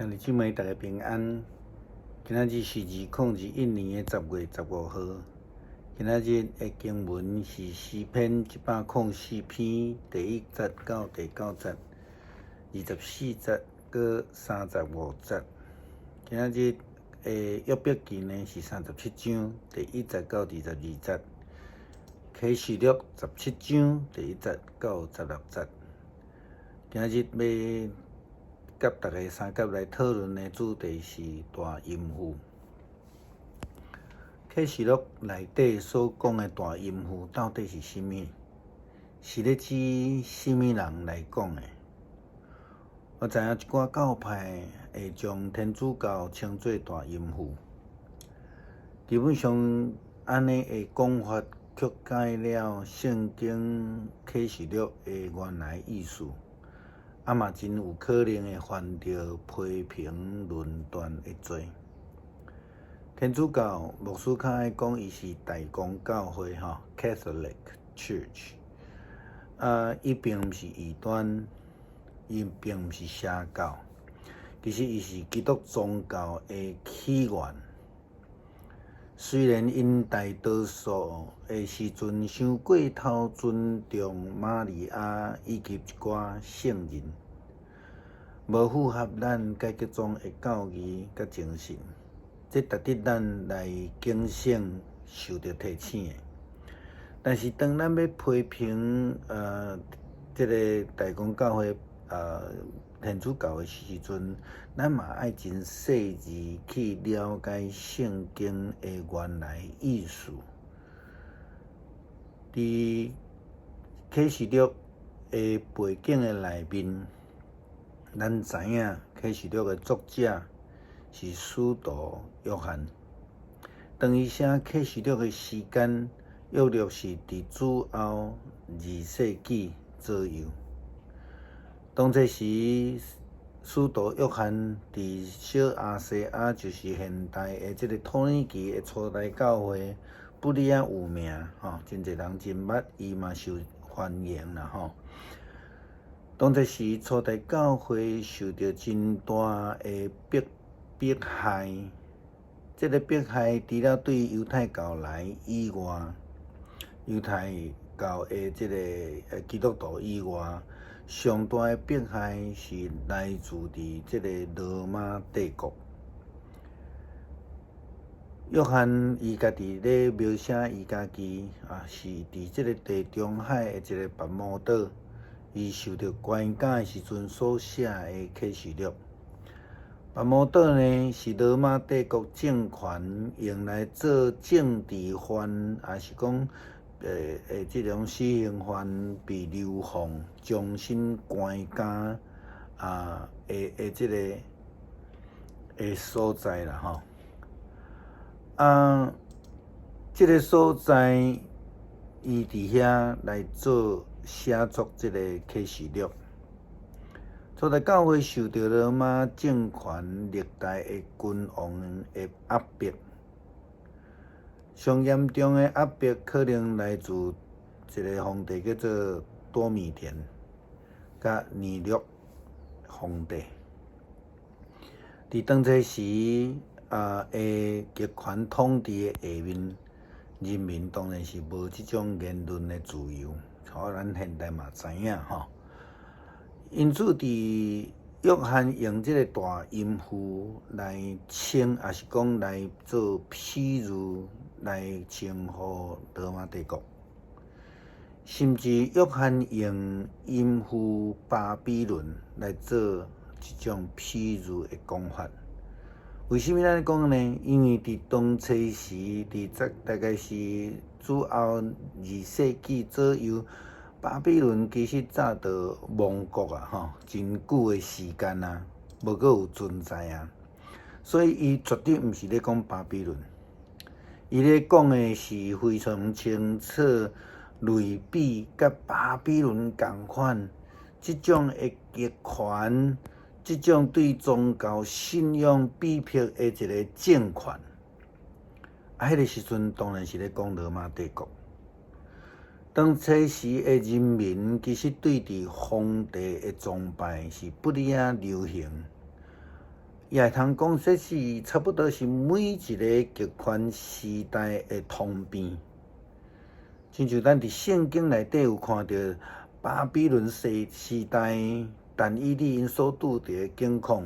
兄弟姊妹，大家平安。今仔日是2021年的10月15號。今仔日的經文是詩篇104篇第1節到第9節，24節閣35節。今仔日的約伯記呢是37章第1節到22節，啟示錄17章第1節到16節。今仔日欲佮大家相佮來討論的主題是大淫婦。啟示錄內底所講的大淫婦到底是啥物？是咧指啥物人來講的？我知影一寡教派會將天主教稱做大淫婦，基本上按呢的講法曲解了聖經啟示錄的原來意思。啊嘛真有可能會犯著批評論斷的罪。天主教牧師較愛講伊是大公教會吼（Catholic Church），啊，伊並毋是異端，伊並毋是邪教，其實伊是基督宗教的起源。雖然𪜶大多數的時陣傷過頭尊重瑪利亞以及一寡聖人，無符合咱改革宗的教義佮精神，這值得咱來警醒、受著提醒的。但是當咱欲批評這个大公教會天主教的時陣，咱嘛愛真細緻去了解聖經的原來意思。佇啟示錄的背景的內面，咱知影啟示錄的作者是使徒約翰。當伊寫啟示錄的時間，約略是佇主後2世紀左右。當這時，使徒約翰佇小亞細亞，就是現代的這个土耳其的初代教會，不哩仔有名吼，真濟人真捌伊嘛受歡迎啦吼。當這時，初代教會受著真大的迫害，這个迫害除了對猶太教來以外，猶太教的這个基督徒以外，上大的迫害是來自佇這个羅馬帝國。約翰伊家己咧描寫伊家己啊，是佇這个地中海的一个拔摩島，伊受著關監的時陣所寫的啟示錄。拔摩島呢，是羅馬帝國政權用來做政治犯，抑是講這種死刑犯被流放、終身關監啊的這个的所在啦吼。啊，這个所在，伊佇遐來做寫作這个啟示錄。初代教會受著羅馬政權歷代的君王的壓迫。上嚴重的壓迫可能來自一个皇帝叫做多米田，佮尼祿皇帝。佇當這時啊的極權統治的下面，人民當然是無這種言論的自由，吼，咱現代嘛知影吼。因此，佇約翰用這个大淫婦來稱，抑是講來做譬喻來稱呼羅馬帝國，甚至約翰用淫婦巴比倫來做一種譬喻的講法。為啥物按呢講呢？因為佇當初時，佇這大概是主後2世紀左右，巴比倫其實早就亡國啊，吼，真久的時間啊，無閣有存在啊，所以伊絕對毋是咧講巴比倫，伊咧講的是非常清楚，類比佮巴比倫仝款，這種的極權，這種對宗教信仰逼迫的一个政權。啊，彼个時陣當然是咧講羅馬帝國。當初時的人民其實對佇皇帝的崇拜是不哩仔流行，也會通講，這是差不多是每一个極權時代的通病。親像咱佇聖經內底有看著巴比倫時代但以理𪜶所拄著的境況，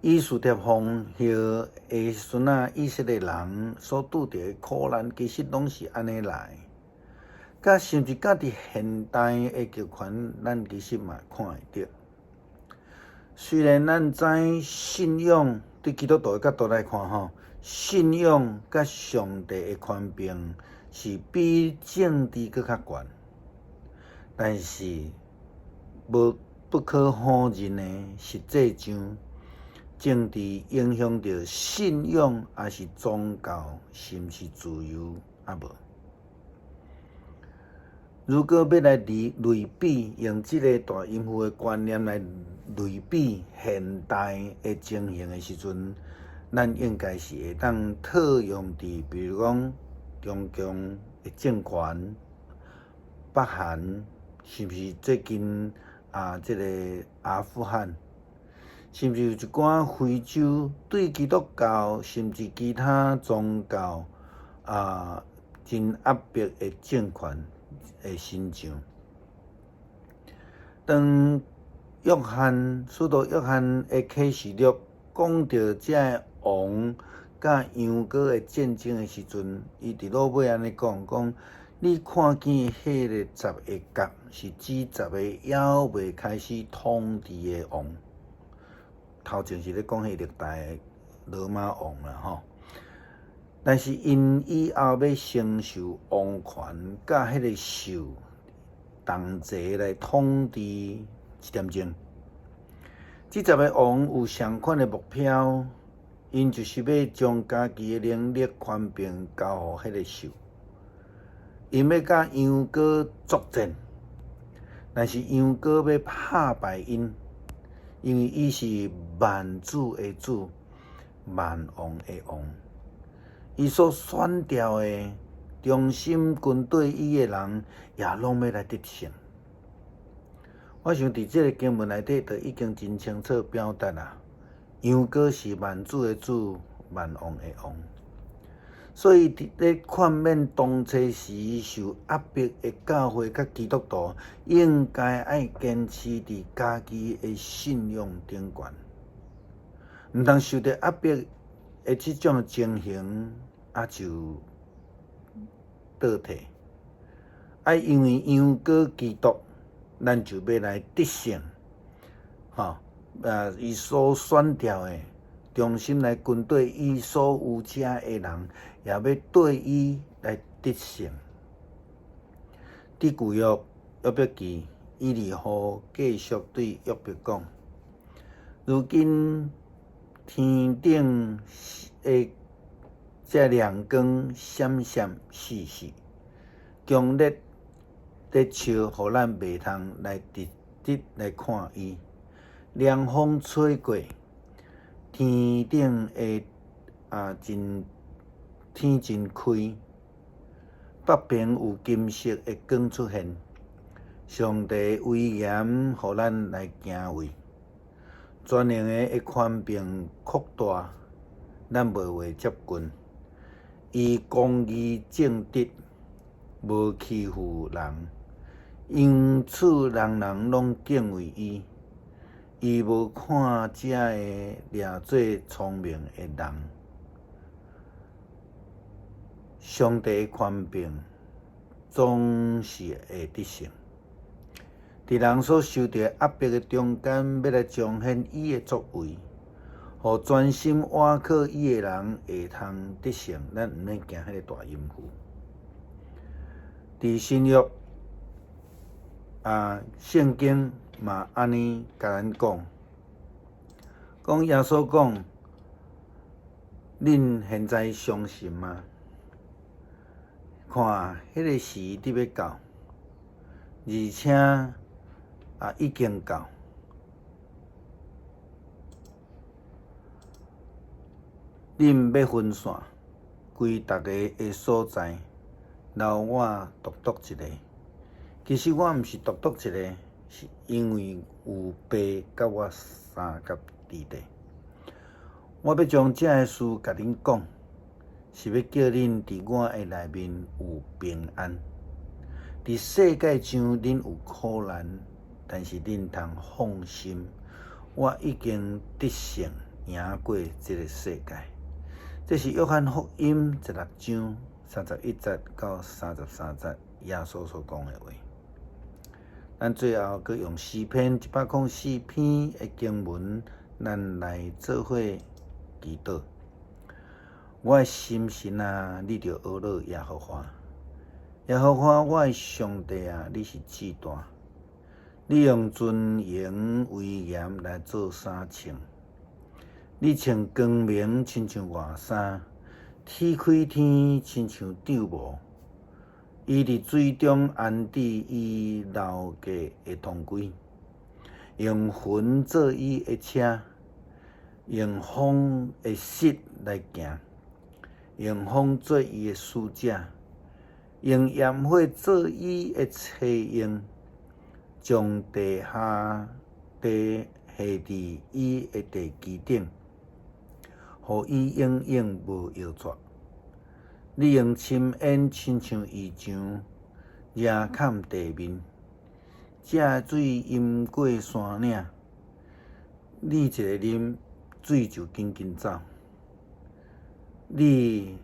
以斯帖皇后的時陣仔，以色列人所拄著的苦難，其實攏是按呢來。佮甚至佮佇現代的極權，咱其實嘛看會著。雖然咱知信仰對基督徒的角度來看吼，信仰佮上帝的權柄是比政治閣較懸，但是無不可否認的，實際上政治影響著信仰，抑是宗教，是毋是自由抑無？如果欲來類比，用這个大淫婦的觀念來類比現代的情形的時陣，咱應該是會當套用佇，比如講中共的政權、北韓，是毋是最近啊？這个阿富汗，甚至有一寡非洲對基督教，甚至其他宗教啊，真壓迫的政權的身上。當約翰使徒約翰的啟示錄講著這个王佮羊羔的戰爭的時陣，伊佇落尾按呢講，講你看見彼个十个角，是指十个猶未開始統治的王。頭前是咧講彼歷代羅馬王啦吼。但是𪜶以後欲承受王權，佮彼个獸同齊來統治一點鐘。這十个王有相款的目標，𪜶就是欲將家己的能力權柄交予彼個獸，𪜶欲佮羊羔作戰，但是羊羔欲拍敗𪜶，因為伊是萬主的主，萬王的王。伊所選召的忠心跟綴伊的人，也攏欲來得勝。我想佇這个經文內底，就已經真清楚表達啦。羊羔是萬主的主，萬王的王。所以佇咧勸勉當初時受壓迫的教會佮基督徒，應該愛堅持佇家己的信仰頂懸，毋通受著壓迫的這種情形，就倒退。愛因為羊羔基督，咱就欲來得勝，吼！伊所選召的，忠心來跟綴伊所有遮的人，也欲綴伊來得勝。佇舊約約伯記，以利戶繼續對約伯講：如今天頂的這亮光閃閃爍爍，強烈咧笑，予咱袂通來直直來看伊。涼風吹過，天頂的真天真開，北邊有金色的光出現。上帝威嚴，予咱來敬畏。全能的的權柄擴大，咱袂話接近。伊公義正直，無欺負人，因此人人攏敬畏伊。伊無看遮个掠做聰明的人。上帝的權柄總是會得勝。佇人所受著壓迫的中間，欲來彰顯伊的作為，予專心倚靠伊的人會通得勝。咱毋免驚彼个大淫婦。佇新約聖經嘛按呢共咱講，講耶穌講，恁現在相信嗎？看，彼个時佇欲到，而且已經到。恁欲分散，歸逐个的所在，留我獨獨一个。其實我毋是獨獨一个，是因為有爸佮我相佮佇佇。我欲將這个事共恁講，是欲叫恁佇我的內面有平安。佇世界上恁有苦難，但是恁通放心，我已經得勝贏過這个世界。這是約翰福音16章31節到33節耶穌所講的話。咱最後閣用詩篇104篇的經文，咱來做伙祈禱。我的心神啊，你著呵咾耶和華。耶和華我的上帝啊，你是至大。你用尊榮威嚴來做衫穿，你穿光明親像外衫，鐵開天親像帳幕。伊佇水中安置伊樓閣的頭盔，用雲做伊的車，用風的翼來行，用風做伊的使者，用炎火做伊的車用，將地下地下佇伊的地基頂，予伊永永無搖掣。你用深淵親像衣裳，遮崁地面，這水淹過山嶺，你一个啉，水就緊緊走；你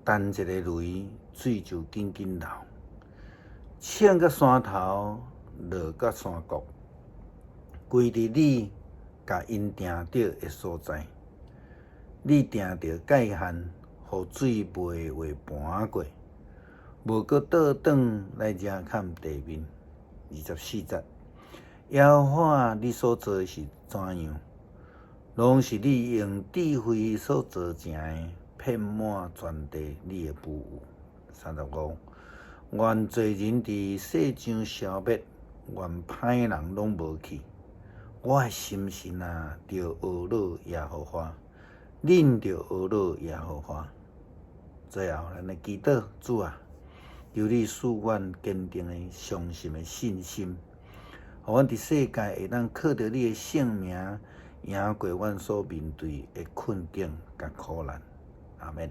彈一个雷，水就緊緊流。衝到山頭，落到山谷，歸佇你共𪜶定著的所在。你定著界限，予水袂會盤過，無閣倒轉來遮崁地面。24節，耶和華，你所做的是怎樣？攏是你用智慧所做成的，遍滿全地你的哺育。35，願罪人佇世上消滅，願歹人攏無去。我的心神啊，著呵咾耶和華，恁著呵咾耶和華。最後，咱來祈禱，主啊，求你賜阮堅定的相信的信心，予阮佇世界會當靠著你的聖名，贏過阮所面對的困境佮苦難。阿們。